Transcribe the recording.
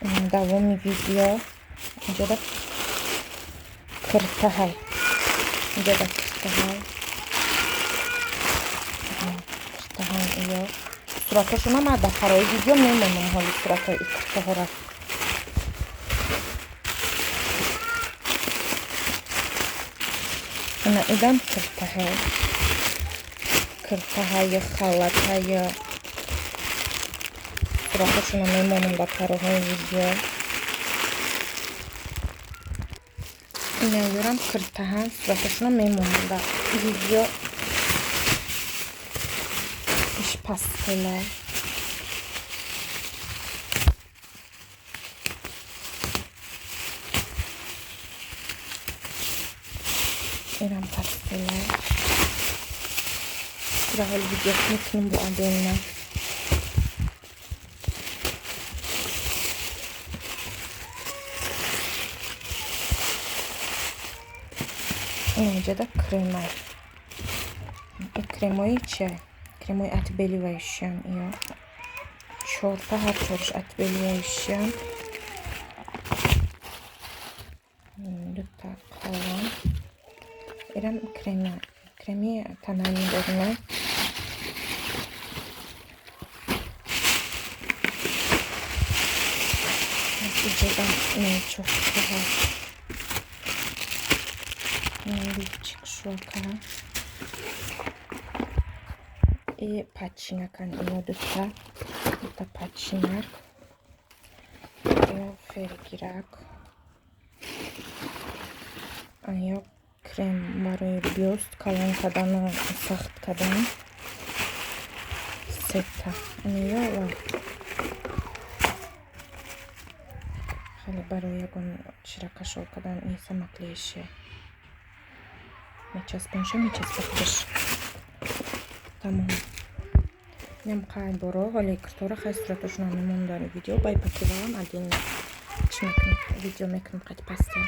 Давоми видео инҷода киртаҳай, инҷода киртаҳай, киртаҳай ё суратҳошона ман дар парои видео мемонам. Ҳоли суратҳои и киртаҳора ана идам киртаҳай, киртаҳая, халатҳая, суратҳошона мемонам дар пароҳои видео. Инаёрам киртаҳан, суратҳошона мемонам дар видео. Иш пастела, ирам пастела. Ира ҳоли видео мекунем бо отдельно. Инаҷода кремай, кремои чиай? Кремои отбеливающий ё чорта, ҳар чорш отбеливающий, дута қалам. Ирам крема, креми тональный дорина. Иҷода чорта лифчик шуака и починакан ино, дута, дута починак ё фергирак ё крем барои бюст калон кардану сахт кардан, сета ё ва хеле барои ягон чира кашол кардан. И самоклеющие, мечаспонша, мечаспа худаш. Тамом, инам қай боро. Ҳоли киртора хай суратошона мемонам дар видео. Бай пакевалам отдельно чӣ мекунем, видео мекунем қати пастел.